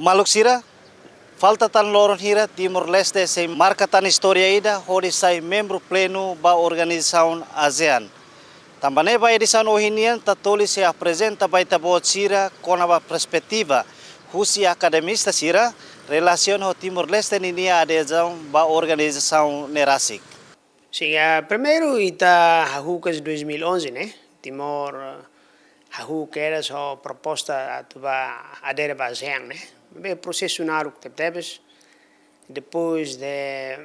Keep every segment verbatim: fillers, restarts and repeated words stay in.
Maluk sira, falta tan loron hira Timor-Leste sei marka tan istória ida hodi sai membru plenu ba organizasaun ASEAN. Tanba ne'e ba edisaun ohin nian Tatoli sei aprezenta ba ita-boot sira kona-ba perspetiva husi akademista sira relasiona ho Timor-Leste ninia adezaun ba organizasaun ne'e rasik. Sin, ah, primeiru ita hahú kedas dois mil e onze, ne'e? Timor, ah, hahú kedas ho proposta atu ba adere ba ASEAN, ne'e? Be prosesu naruk tebetebes. Depois de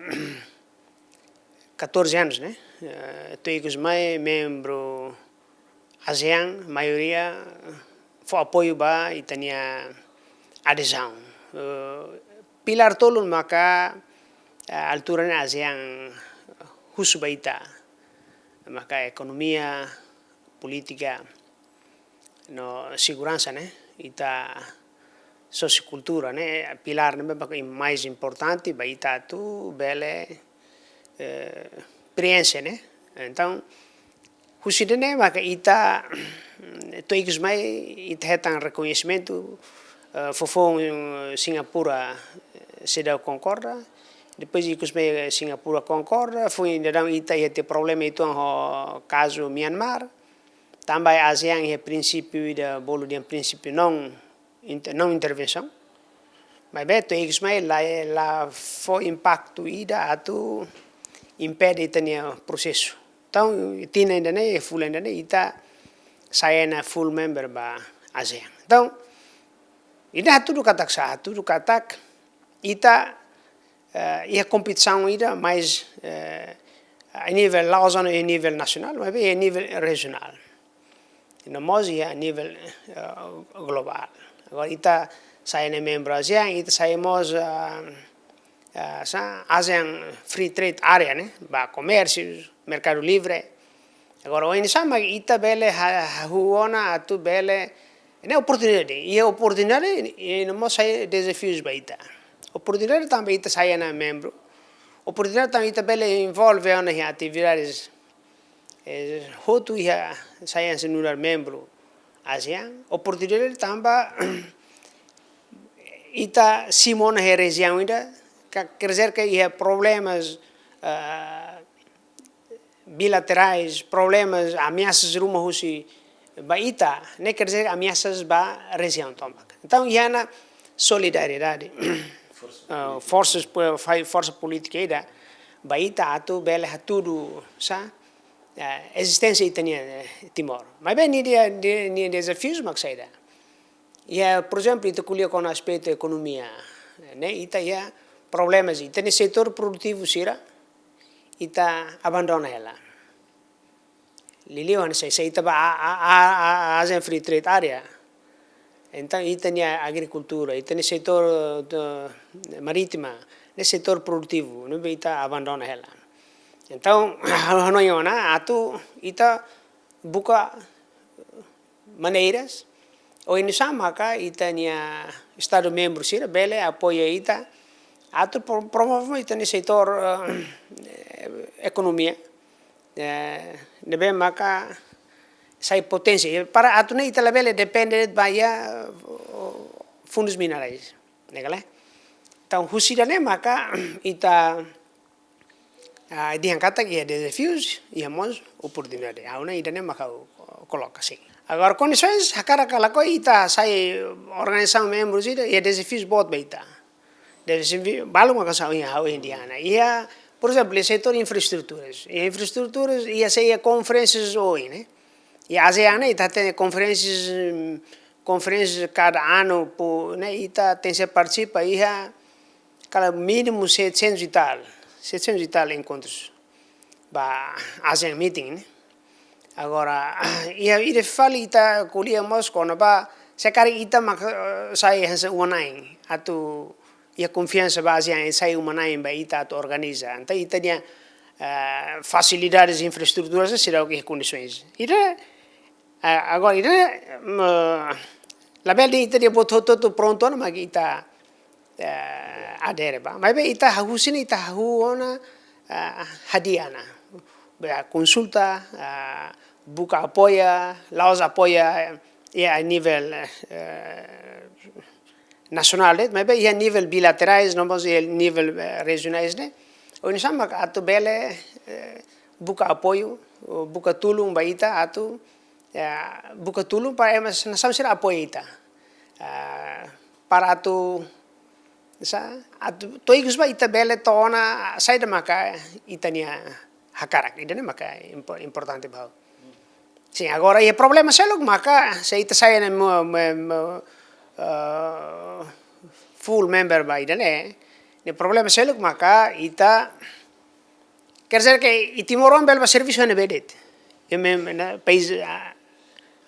catorze anos, ne'e? Eh, to'o ikus mai membru ASEAN, maioria fó apoiu ba ita-nia adezaun. Eh, pilár tolu maka, eh, altura ne'e ASEAN husu ba ita. Maka ekonomia, polítika, no seguransa, ne'e? Ita sosiokultura, ne'e? Pilár ne'ebé maka mais importante ba ita atu bele, eh, preenxe, ne'e? Entaun, husi ida-ne'e maka ita, to'o ikus mai ita hetan rekoñesimentu, eh, fofoun, eh, Singapura, eh, seidauk konkorda, depois ikus mai Singapura konkorda, foin daudaun ita iha tiha problema uitoan ho kazu Myanmar, tanba ASEAN iha prinsípiu ida bolu dehan prinsípiu não inter-, não intervenção. Maibé to'o ikus mai la, la fó impaktu ida atu impede ita-nia prosesu. Entaun, tinan ida-ne'e, fulan ida-ne'e, ita sai ona full member ba ASEAN. Entaun, ida hatudu katak sá, hatudu katak ita, eh, iha kompetisaun ida mais, eh, a nivel, la'ós ona iha nivel nasionál, maibé iha nivel rejionál. No mós iha nivel, eh, globál. Agora ita sai ona membru ASEAN, ita sai mós, ah, ah, sá, ASEAN Free Trade Area, ne'e? Ba komérsiu, merkadu livre. Agora, oinsá mak ita bele ha-, hahú ona atu bele, ne'e oportunidade. Iha oportunidade, i no mós sai dezafius ba ita. Oportunidade tanba ita sai ona membru. Oportunidade tanba ita bele envolve ona iha atividades, eh, hotu iha sai hanesan nu'udar membru ASEAN. Oportunidade tanba ita simu ona iha rejiaun ida, ka-, quer dizer que iha problemas, ah, bilaterais, problemas, ameasas ruma husi ba ita, ne'e quer dizer ameasas ba rejiaun tomak. Entaun, iha ona solidariedade, ah, forsa po-, fai forsa polítika ida ba ita atu bele hatudu sá, eh, ezisténsia ita-nia, eh, Timor. Maibé nia, nia, nia dezafius mak saida. Iha, por ezemplu, ita ko'alia kona aspetu ekonomia, ne'e? Ita iha problemas, ita-nia setór produtivu sira, ita abandona hela. Liuliu hanesan, se ita ba a, a, a, a, ASEAN Free Trade Area, entaun ita-nia agrikultura, ita-nia setór, eh, marítima, ne'e setór produtivu, ne'ebé ita abandona hela. Entaun, ha'u hanoin ona atu ita buka maneiras, oinsá maka ita-nia Estadu membru sira bele apoia ita atu pro-, promove ita-nia setór, eh, ekonomia, eh, ne'ebé maka sai poténsia. Para atu nune'e ita labele depende ba iha, eh, fundus minerais, ne'e ka lae? Entaun, husi ida-ne'e maka ita, ah, dehan katak iha dezafius, iha mós oportunidade. Ha'u hanoin ida-ne'e maka ha'u koloka sin. Agora, kondisoens, hakarak ka lakohi, ita sai organizasaun membru sira, iha dezafius boot ba ita. Dezafiu balu maka sai iha, ha'u hanoin dehan. Iha, por ezemplu, iha setór infraestruturas. Iha infraestruturas, iha sei iha konferénsias oioin, ne'e? Iha ASEAN ne'e, ita hatene konferénsias, mm, konferénsias kada anu, po, ne'e, ita tenke partisipa iha, kala mínimu setecentos e tal, setecentos e tal encontros ba ASEAN meeting, ne'e? Agora, iha, ida fali ita ko'alia mós kona-ba, se karik ita mak, eh, sai hanesan uma-na'in, atu iha konfiansa ba ASEAN, sai uma-na'in ba ita atu organiza. Entaun ita-nia, eh, fasilidades, infraestruturas, seidauk iha kondisoens. Ida, eh, agora, ida, mm, labele dehan ita-nia buat hotu-hotu prontu ona mak ita, eh, adere ba. Maibé ita hahú husi ne'e, ita hahú ona, eh, hadi'a ona. Ba konsulta, eh, buka apoia, la'ós apoia, eh, iha nivel, eh, nasionál de'it, maibé iha nivel bilaterais, no mós iha nivel, eh, rejionais ne'e. Oinsá mak atu bele, eh, buka apoiu, ou buka tulun ba ita atu, eh, buka tulun para ema nasaun sira apoia ita. Eh, para atu, sá, atu to'o ikus ba ita bele to'o ona saida maka ita-nia hakarak, ida-ne'e maka impo-, importante ba ha'u. Sin, agora, iha problema seluk maka, se ita sai ne'e mo, mo, mo, eh, full member ba ida-ne'e, ne'e problema seluk maka ita, quer dizer que iha Timor-Leste bele ba servisu ne'ebé de'it. Iha mem-, na país, ah,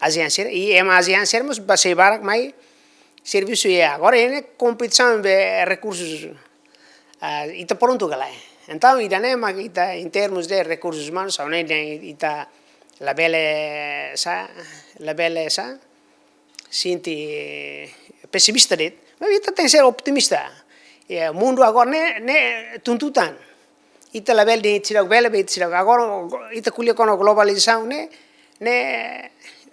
ASEAN sira, i ema ASEAN sira mós ba sei barak mai servisu iha. Agora, iha ne'e kompetisaun ba rekursus, ah, ita prontu ka lae. Entaun, ida-ne'e mak ita, em termos de recursos humanos, ha'u hanoin dehan ita labele sá, labele sá, sente pesimista de'it. Mas ita tenke ser otimista. Ya, mundu agora ne'e, ne'e tuntutan. Ita labele dehan ita seidauk bele, ita seidauk. Agora, ita ko'alia kona-ba globalizasaun ne'e, ne'e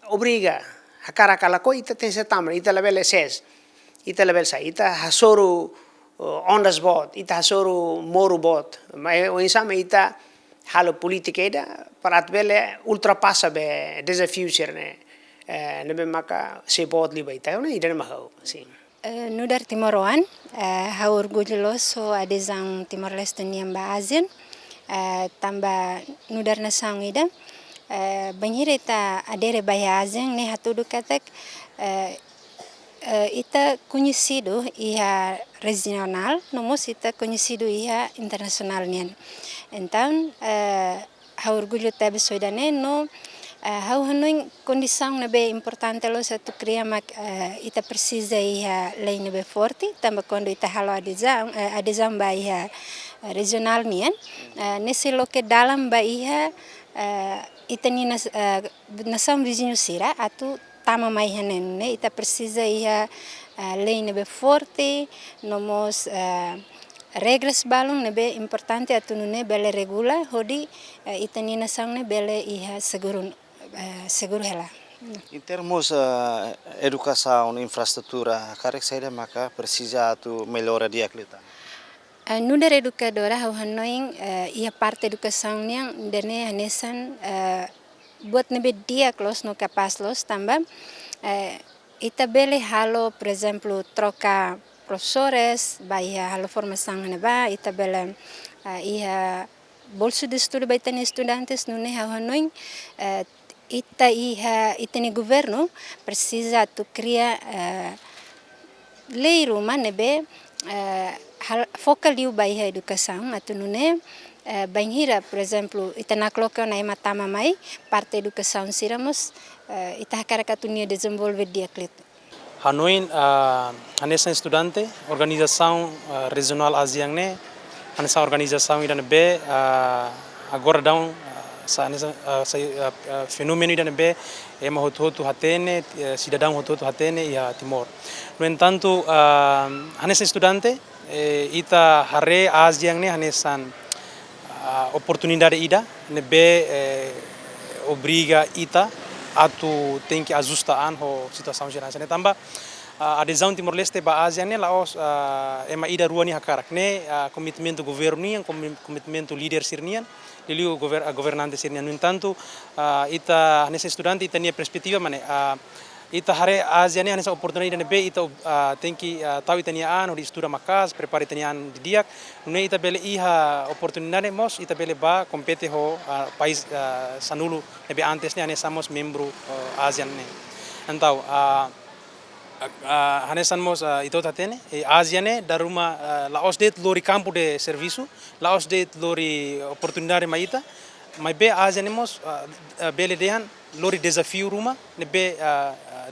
obriga. Hakarak ka lakohi ita tenke ser tama, ita labele ses. Ita labele sá, ita hasoru, uh, ondas boot, ita hasoru moru boot. Mas oinsá mak ita halo polítika ida para atu bele ultrapasa ba dezafiu sira-ne'e. Eh, ne'ebé maka sei boot liu ba ita, ne'e ida-ne'e mak ha'u, sin. Eh, nu'udar timoroan, eh, ha'u orgullu loos ho adezaun Timor-Leste nian ba ASEAN, eh, tanba nu'udar nasaun ida, eh, bainhira ita adere ba iha ASEAN ne'e hatudu katak, eh, eh, ita koñesidu iha rejionál, no mós ita koñesidu iha internasionál nian. Entaun, eh, ha'u orgullu tebes ho ida-ne'e no, eh, ha'u hanoin kondisaun ne'ebé importante loos atu kria mak, eh, ita presiza iha lei ne'ebé forte, tanba kuandu ita halo adezaun, eh, adezaun ba iha, eh, rejionál nian, eh, ne'e sei loke dalan ba iha, eh, ita-nia nas-, eh, nasaun viziñu sira atu tama mai iha ne'e, ne'e ita presiza iha, eh, lei ne'ebé forte, no mós, eh, regras balun ne'ebé importante atu nune'e bele regula hodi, eh, ita-nia nasaun ne'e bele iha seguru, eh, seguru hela. Em termos, eh, edukasaun, infraestrutura, karik saida maka presiza atu mellora di'ak liután? Eh, nu'udar edukadora ha'u hanoin, eh, iha parte edukasaun nian ida-ne'e hanesan, eh, buat ne'ebé di'ak loos no kapás loos tanba, eh, ita bele halo, por ezemplu, troka profesores, ba iha halo formasaun ne'ebá, ita bele, eh, iha bolsu de estudu ba ita-nia estudantes, nune'e ha'u hanoin, eh, ita iha, ita-nia governu presiza atu kria, eh, lei ruma ne'ebé, eh, hal-, foka liu ba iha edukasaun, atu nune'e, eh, bainhira, por ezemplu, ita nakloke ona ema tama mai, parte edukasaun sira mós, eh, ita hakarak atu nia dezenvolve di'ak liu. Hanoin, ah, hanesan estudante, organizasaun, ah, rejionál ASEAN ne'e, hanesan organizasaun ida ne'ebé, ah, agora daudaun, ah, sá hanesan, ah, sá, ah, ah, fenómenu ida ne'ebé ema hotu-hotu hatene, eh, sidadaun hotu-hotu hatene iha Timor. No entantu, ah, hanesan estudante, eh, ita haree ASEAN ne'e hanesan, ah, oportunidade ida ne'ebé, eh, obriga ita atu tenke ajusta an ho situasaun sira hanesan ne'e. Tanba, ah, adezaun Timor-Leste ba ASEAN ne'e la'ós, ah, ema ida rua nia hakarak. Ne'e, ah, komitmentu governu nian, komi-, komitmentu líder sira-nian, liuliu gover-, ah, governante sira-nian. No entantu, ah, ita hanesan estudante, ita-nia perspetiva mak ne'e, ah, ita haree ASEAN ne'e hanesan oportunidade ida ne'ebé ita, ah, tenke, ah, tau ita-nia an hodi estuda maka'as, prepara ita-nia an didi'ak, nune'e ita bele iha oportunidade mós ita bele bá kompete ho, ah, país, ah, sanulu ne'ebé antes ne'e hanesan mós membru, ah, ASEAN ne'e. Entaun, ah, ah, ah, hanesan mós, ah, ita hotu hatene, eh, ASEAN ne'e dala ruma, ah, la'ós de'it lori kampu de servisu, la'ós de'it lori oportunidade mai ita, maibé ASEAN ne'e mós, ah, ah, bele dehan lori dezafiu ruma ne'ebé, ah, ah,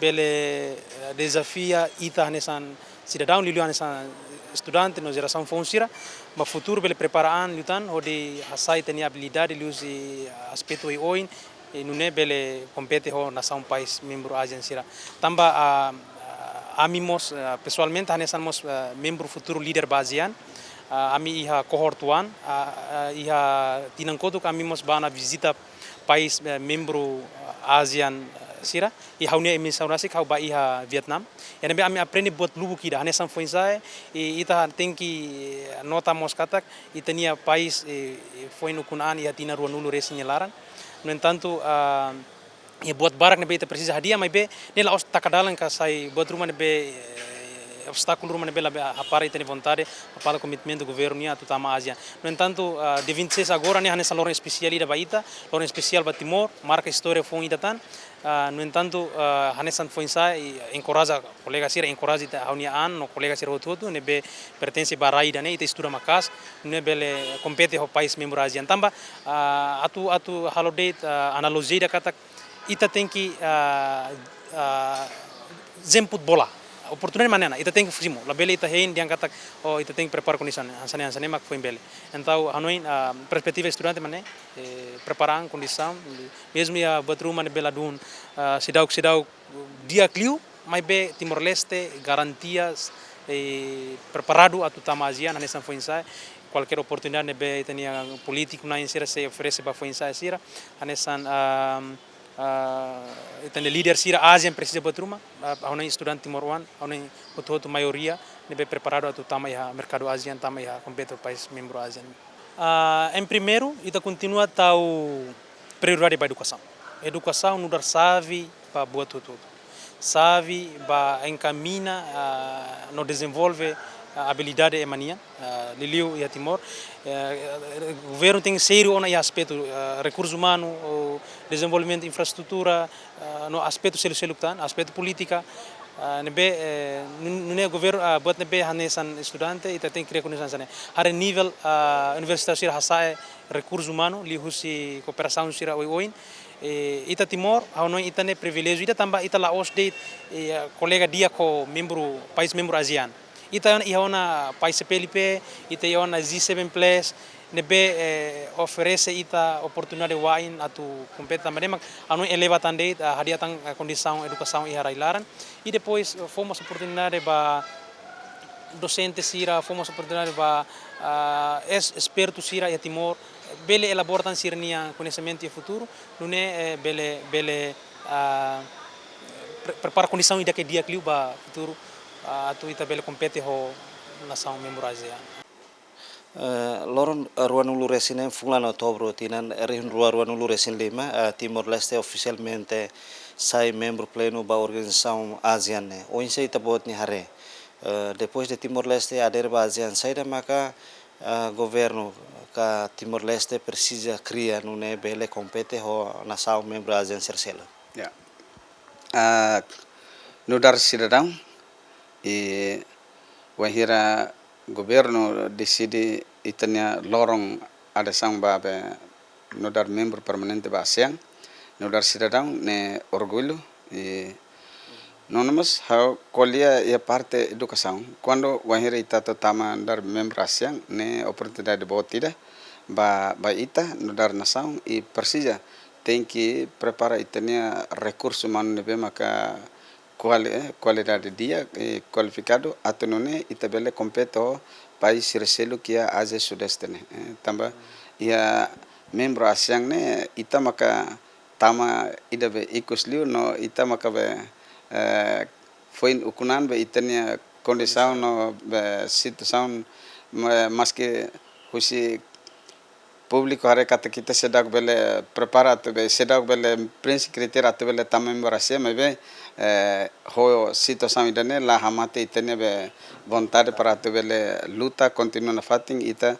bele, ah, dezafia ita hanesan sidadaun, liuliu hanesan estudante no jerasaun foun sira, ba futuru bele prepara an liután hodi hasa'e ita-nia abilidade liuhusi aspetu oioin, i nune'e bele kompete ho nasaun país membru ASEAN sira. Tanba, ah, ah, ami mós, ah, pesoalmente, hanesan mós, ah, membru futuru líder ba ASEAN, ah, ami iha cohort one, ah, ah, iha tinan kotuk ami mós bá ona vizita país, eh, membru, ah, ASEAN, eh, sira, i ha'u-nia emissão rasik ha'u bá iha Vietnam. Iha ne'ebé ami aprende buat lubuk ida, hanesan foin-sa'e, i ita tenke nota mós katak ita-nia país, eh, eh, foin ukun an iha tinan ruanulu resin nia laran. No entantu, ah, iha buat barak ne'ebé ita presiza hadi'a, maibé ne'e la'ós taka dalan ka sai buat ruma ne'ebé, eh, obstákulu ruma ne'ebé labele hapara ita-nia vontade, hapara komitmentu governu nian atu tama ASEAN. No entantu, ah, dia vinte e seis agora ne'e hanesan loron espesiál ida ba ita, loron espesiál ba Timor, marka istória foun ida tan. Ah, no entantu, ah, hanesan foin-sa'e, i enkoraja kolega sira, enkoraja ita ha'u-nia an no kolega sira hotu-hotu ne'ebé pertense ba rai ida-ne'e, ita estuda maka'as, ne'e bele kompete ho país membru ASEAN. Tanba, ah, atu, atu halo de'it, ah, analojia ida katak ita tenke, ah, ah, jemput bola. Oportunidade mak ne'e ona, ita tenke simu. Labele ita hein dehan katak, oh, ita tenke prepara kondisaun. Hanesan ne'e, hanesan ne'e mak foin bele. Entaun, ha'u hanoin, ah, perspetiva estudante mak ne'e, eh, prepara an kondisaun, mezmu iha buat ruma ne'ebé ladún, ah, seidauk, seidauk di'ak liu, maibé Timor-Leste garantia, eh, preparadu atu tama ASEAN, hanesan foin-sa'e, kualkér oportunidade ne'ebé ita-nia polítiku na'in sira sei oferese ba foin-sa'e sira, hanesan, ah, ah, ita-nia líder sira ASEAN presiza buat ruma, ah, ha'u hanoin estudante timoroan, ha'u hanoin hotu-hotu maioria ne'ebé preparadu atu tama iha merkadu ASEAN, tama iha kompete ho país membru ASEAN. Ah, em primeiru, ita kontinua tau prioridade ba edukasaun. Edukasaun nu'udar xave ba buat hotu-hotu. Xave ba enkamiña, ah, no dezenvolve, ah, abilidade ema nian, ah, liuliu iha Timor. Eh, governu tenke sériu ona iha aspetu, ah, rekursu umanu, ou dezenvolvimentu infraestrutura, ah, no aspetu seluk-seluk tan, aspetu polítika, ah, ne'ebé, eh, nun-, nune'e governu, ah, buat ne'ebé hanesan estudante, ita tenke kria kondisaun hanesan ne'e. Haree nivel, ah, universitáriu sira hasa'e rekursu umanu, liuhusi kooperasaun sira oioin. Eh, ita Timor, ha'u hanoin ita-nia priviléjiu ida tanba ita la'ós de'it, eh, kolega di'ak ho membru, país membru ASEAN. Ita iha ona país CPLP, ita iha ona G seven plus, ne'ebé, eh, oferese ita oportunidade wa'in atu kompete tanba ne'e mak ha'u hanoin eleva tan de'it, ah, hadi'a tan, ah, kondisaun edukasaun iha rai-laran. I depois, eh, fó mós oportunidade ba dosente sira, fó mós oportunidade ba, ah, es-, espertu sira iha Timor, bele elabora tan sira-nia koñesimentu iha futuru, nune'e, eh, bele, bele, ah, pre-, prepara kondisaun ida ke di'ak liu ba futuru, ah, atu ita bele kompete ho nasaun membru ASEAN. Eh, loron, eh, ruanulu resin neen fulan Outubru tinan rihun rua ruanulu resin lima, eh, Timor-Leste ofisialmente sai membru plenu ba organizasaun ASEAN ne'e. Oinsá ita-boot nia haree? Eh, depois de Timor-Leste adere ba ASEAN, saida maka, eh, governu ka Timor-Leste presiza kria nune'e bele kompete ho nasaun membru ASEAN sira seluk? Ya. Ah, nu'udar sidadaun, i wainhira governu deside ita-nia loron adesaun ba be nu'udar membru permanente ba ASEAN, nu'udar sidadaun ne'e orgullu, i nune'e mós ha'u ko'alia iha parte edukasaun. Kuandu wainhira ita atu tama nu'udar membru ASEAN, ne'e oportunidade boot ida ba, ba ita nu'udar nasaun, i presiza tenke prepara ita-nia rekursu umanu ne'ebé maka kuali-, eh, kualidade di'ak, eh, kualifikadu, atu nune'e ita bele kompete ho país sira seluk iha Ázia Sudeste ne'e. Eh, tanba iha membru ASEAN ne'e ita maka tama ida be ikus liu no ita maka be, eh, foin ukun an be ita-nia kondisaun no be situasaun ma-, maski husi públiku haree katak ita seidauk bele prepara atu be, seidauk bele prenxe kritéria atu bele tama membru ASEAN, maibé, eh, ho situasaun ida-ne'e la hamate ita-nia be vontade para atu bele luta kontinua nafatin, ita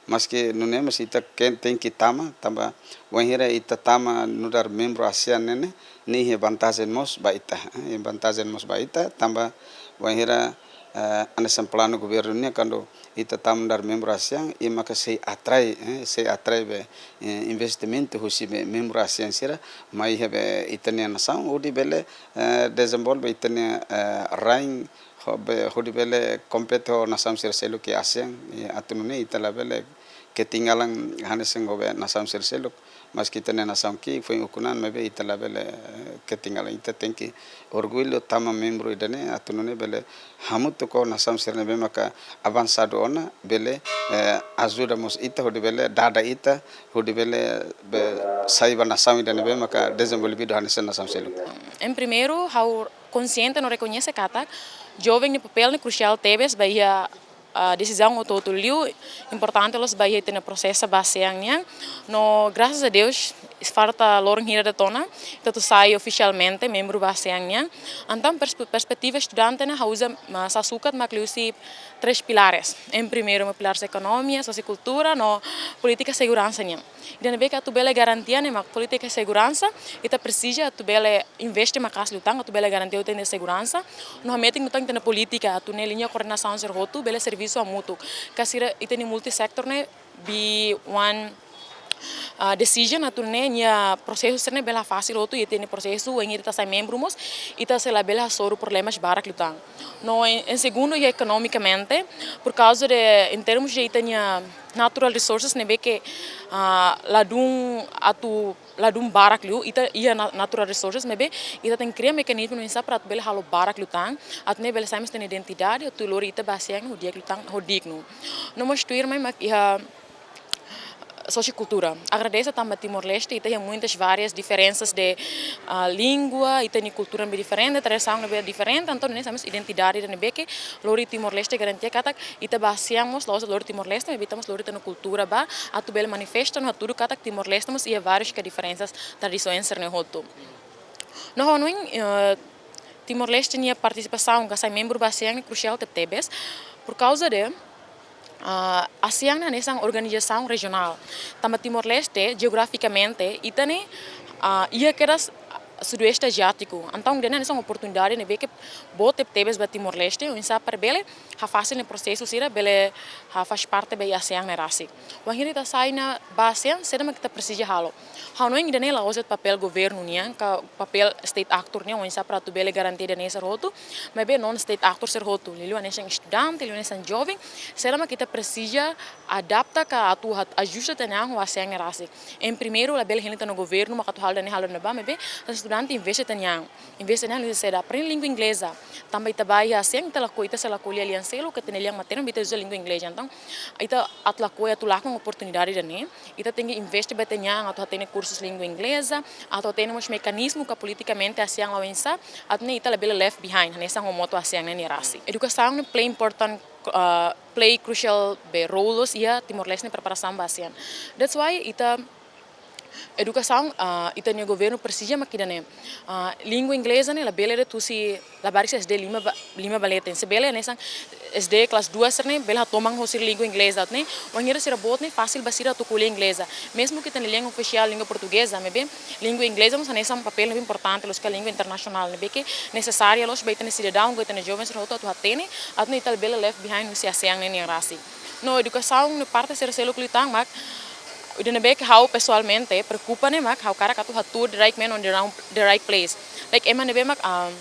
maski nune'e mós ita ke-, tenke tama, tanba wainhira ita tama nu'udar membru ASEAN ne'e, ne'e iha vantajen mós ba ita, eh, iha vantajen mós ba ita, tanba wainhira, eh, hanesan planu governu nian kuandu ita tama nu'udar membru ASEAN, i maka sei atrai, eh, sei atrai be, eh, investimentu husi be membru ASEAN sira mai iha be ita-nia nasaun, hodi bele, eh, dezenvolve ita-nia, eh, rain, ho be, hodi bele kompete ho nasaun sira seluk iha ASEAN, i atu nune'e ita labele ketinggalan hanesan ho be nasaun sira seluk, maski ita-nia nasaun ki'ik foin ukun an, maibé ita labele, eh, ketinggalan. Ita tenke orgullu tama membru ida-ne'e, atu nune'e bele hamutuk ho nasaun sira ne'ebé maka avansadu ona, bele, eh, ajuda mós ita, hodi bele dada ita, hodi bele be sai ba nasaun ida ne'ebé maka dezenvolvidu hanesan nasaun seluk. Em primeiru, ha'u konsiente no rekoñese katak joven nia papél ne'e krusiál tebes ba iha, ah, desizaun hotu-hotu liu, importante loos ba iha ita-nia prosesu ba ASEAN nian. No, grasas a Deus, falta loron hira de'it ona, ita atu sai ofisialmente membru ba ASEAN nian. Entaun, perspe-, perspetiva estudante ne'e ha'u uza, ah, sasukat mak liuhusi três pilares. Em primeiru, mak pilares ekonomia, sosiokultura, no polítika seguransa nian. Ida ne'ebé ke atu bele garantia ne'e mak polítika seguransa, ita presiza atu bele investe maka'as liután, atu bele garantia ita-nia seguransa. No hametin liután ita-nia polítika, atu nune'e liña koordenasaun sira hotu bele servisu hamutuk. Ka sira ita-nia multisektor ne'e be one, ah, decision, atu nune'e nia prosesu sira ne'e bele fasil hotu, ita-nia prosesu, wainhira ita sai membru mós, ita sei labele hasoru problemas barak liután. No, em, em segundo, iha ekonomikamente, por causa de, em termos de ita-nia natural resources ne'ebé ke, ah, ladún atu, ladún barak liu, ita iha na-, natural resources, maibé ita tenke kria mekanizmu oinsá para atu bele halo barak liután, atu nune'e bele sai mós ita-nia identidade, atu lori ita ba ASEAN ho di'ak liután, ho dignu. No mós tuirmai mak iha sosiokultura. Agradese tanba Timor-Leste, ita iha muitas várias diferensas de, ah, língua, ita-nia kultura ne'ebé diferente, tradisaun ne'ebé diferente, entaun nune'e sai mós identidade ida ne'ebé ke lori Timor-Leste garantia katak ita ba ASEAN mós la'ós lori Timor-Leste, maibé ita mós lori ita-nia kultura ba, atu bele manifesta no hatudu katak Timor-Leste mós iha vários ke diferensas tradisaun sira-ne'e hotu. No ha'u hanoin, eh, Timor-Leste nia partisipasaun ka sai membru ba ASEAN ne'e krusiál tebetebes, por causa de, ah, ASEAN ne'e hanesan organizasaun rejionál. Tanba Timor-Leste, jeografikamente, ita ne'e, ah, iha kedas Sudoeste Aziátiku. Entaun, ida-ne'e hanesan oportunidade ne'ebé ke boot tebetebes ba Timor-Leste, oinsá para bele hafasil nia prosesu sira, bele, ah, faz parte ba ASEAN ne'e rasik. Wainhira ita sai ona ba ASEAN, saida mak ita presiza halo. Ha'u hanoin ida-ne'e la'ós de'it papél governu nian, ka papél state actor nian, oinsá para atu bele garantia ida-ne'e sira hotu, maibé non-state actor sira hotu, liuliu hanesan estudante, liuliu hanesan joven, saida mak ita presiza adapta ka atu hat-, ajusta ita-nia an ho ASEAN ne'e rasik. Em primeiru, labele hein ita-nia governu, mak atu halo ida-ne'e, halo ida-ne'ebá, maibé, hanesan estudante investe ita-nia an. Investe ita-nia an liuhusi saida, aprende língua ingleza. Tanba ita ba iha ASEAN, ita lakohi, ita sei lakohi lia lian seluk, ka ita-nia lian maternu, ita uza língua ingleza. Entaun, ita atu lakohi, atu lakon oportunidade ida-ne'e, ita tenke investe ba ita-nia an atu hatene kursus língua ingleza, atu hatene mós mekanizmu ka politikamente ASEAN la'o oinsá, atu nune'e ita labele left behind, hanesan ho moto ASEAN ne'e nia rasik. Edukasaun ne'e play important, ah, play crucial be role loos iha Timor-Leste nia preparasaun ba ASEAN. That's why ita edukasaun, ah, ita-nia governu presiza mak ida-ne'e. Ah, língua ingleza ne'e labele de'it husi labarik sira S D lima ba, lima ba leten. Se bele hanesan S D kelas dua sira-ne'e bele hatoman ho sira língua ingleza, ne'e. Wainhira sira boot ne'e fasil ba sira atu ko'alia ingleza. Mezmu ke ita-nia lian ofisiál língua portugeza, maibé língua ingleza mós hanesan papél ne'ebé importante loos ka língua internasionál, ne'ebé ke nesesária loos ba ita-nia sidadaun, ka ita-nia joven sira hotu atu hatene, atu nune'e ita labele left behind husi ASEAN ne'e nia rasik. No edukasaun ne'e parte sira seluk liután mak, ida ne'ebé ke ha'u pesoalmente preokupa ne'e mak, ha'u hakarak atu hatuur the right man on the round, the right place. Like ema ne'ebé mak, um,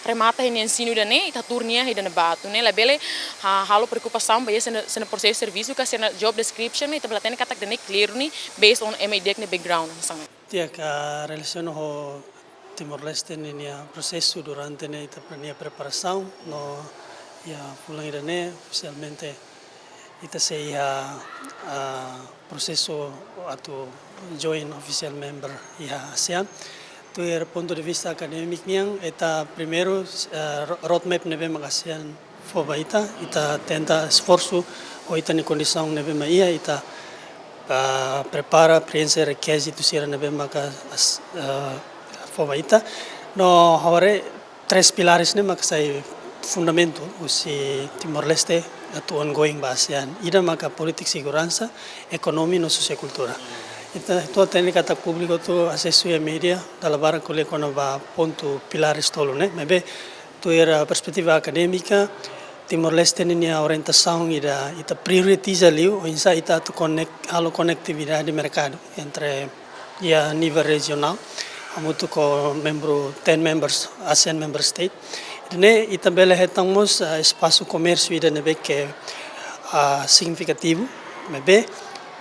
remata nia ensinu ida-ne'e, ita hatuur nia ida-ne'ebá, atu nune'e labele, ha, halo preokupasaun ba iha sira-nia, sira-nia prosesu servisu ka sira-nia job description ne'e, ita bele hatene katak ida-ne'e clear ne'e based on ema ida-ne'e background, hanesan ne'e. Di'ak, ah, relasiona ho Timor-Leste ninia prosesu durante ne'e ita pre-, nia preparasaun, no iha fulan ida-ne'e ofisialmente ita sei iha, ah, prosesu atu join official member iha ASEAN. Tuir pontu de vista akadémiku nian, ita primeiru, eh, ro-, roadmap ne'ebé mak ASEAN fó ba ita, ita tenta esforsu ho ita-nia kondisaun ne'ebé mak iha, ita, ah, prepara, preenxe rekizitu sira ne'ebé maka as-, ah, fó ba ita. No ha'u haree três pilares ne'e maka sai fundamentu husi Timor-Leste atu ongoing ba ASEAN. Ida maka polítika seguransa, ekonomia no sosiokultura. Ita, ita hatene katak públiku hotu asesu iha média, dala barak ko'alia kona-ba pontu pilares tolu ne'e. Maibé, tuir perspetiva akadémika, Timor-Leste ninia orientasaun ida, ita prioritiza liu, oinsá ita atu konek-, halo konektividade merkadu entre iha nivel rejionál, hamutuk ho membru ten members, ASEAN member state. Ida-ne'e ita bele hetan mós, ah, espasu komérsiu ida ne'ebé ke, ah, signifikativu, Maibé,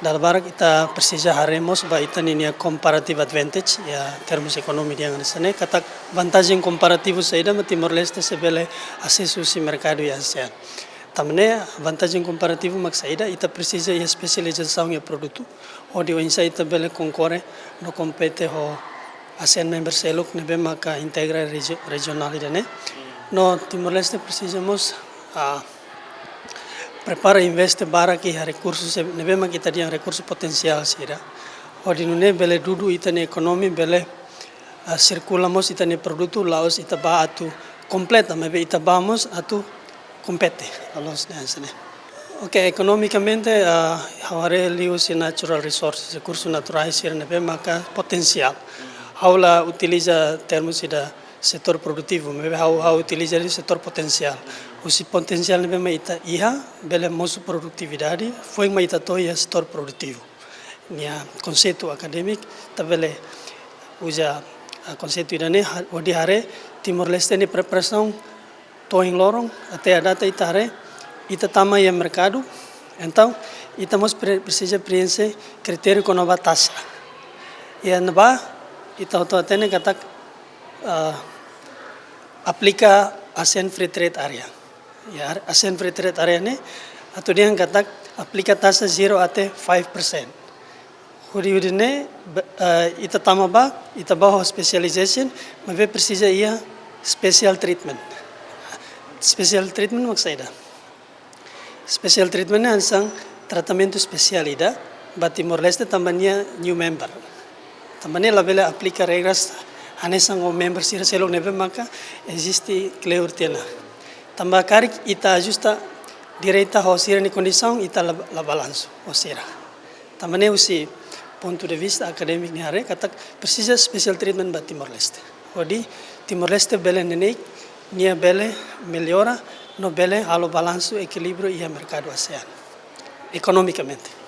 dala barak ita presiza haree mós ba ita ninia comparative advantage, iha termus ekonomia dehan hanesan ne'e, katak vantajen komparativu saida mak Timor-Leste sei bele asesu husi merkadu iha ASEAN. Tanba ne'e, vantajen komparativu mak saida, ita presiza iha espesializasaun iha produtu, hodi oinsá ita bele konkorre no kompete ho ASEAN member seluk ne'ebé maka integra rejio-, rejionál ida-ne'e. No Timor-Leste presiza mós, ah, prepara investe barak iha rekursu se-, ne'ebé mak ita dehan rekursu potensiál sira. Hodi nune'e bele dudu ita-nia ekonomia bele, ah, sirkula mós ita-nia produtu, la'ós ita bá atu kompleta, maibé ita bá mós atu kompete, la'ós dehan hanesan ne'e. Oke, ekonomikamente, ah, ha'u haree liuhusi natural resources, rekursu naturais sira ne'ebé maka potensiál. Ha'u la utiliza termus ida setór produtivu, maibé ha'u, ha'u utiliza liu setór potensiál. Husi potensiál ne'ebé mak ita iha, bele mosu produtividade, foin mak ita to'o iha setór produtivu. Nia konseitu akadémiku, ita bele uza, ah, konseitu ida-ne'e, ha-, hodi haree Timor-Leste nia preparasaun to'o ohin loron, até à data ita haree, ita tama iha merkadu, entaun, ita mós pre-, presiza preenxe kritériu kona-ba taxa. Iha ne'ebá, ita hotu hatene katak, ah, aplika ASEAN Free Trade Area. Ya, ASEAN Free Trade Area ne'e, atu dehan katak aplika taxa zero até five percent. Hodi, hodi ne'e, be-, eh, ita tama bá, ita bá ho specialization, maibé presiza iha special treatment. Special treatment mak saida? Special treatment ne'e hanesan tratamentu espesiál ida ba Timor-Leste tanba nia new member. Tanba ne'e labele aplika regras hanesan ho member sira seluk ne'ebé maka eziste kleur tiha ona. Tanba karik ita ajusta direta ho sira-nia kondisaun, ita la, la balansu ho sira. Tanba ne'e husi pontu de vista akadémiku nia haree katak presiza special treatment ba Timor-Leste. Hodi Timor-Leste bele neineik, nia bele mellora, no bele halo balansu ekilíbriu iha merkadu ASEAN, ekonomikamente.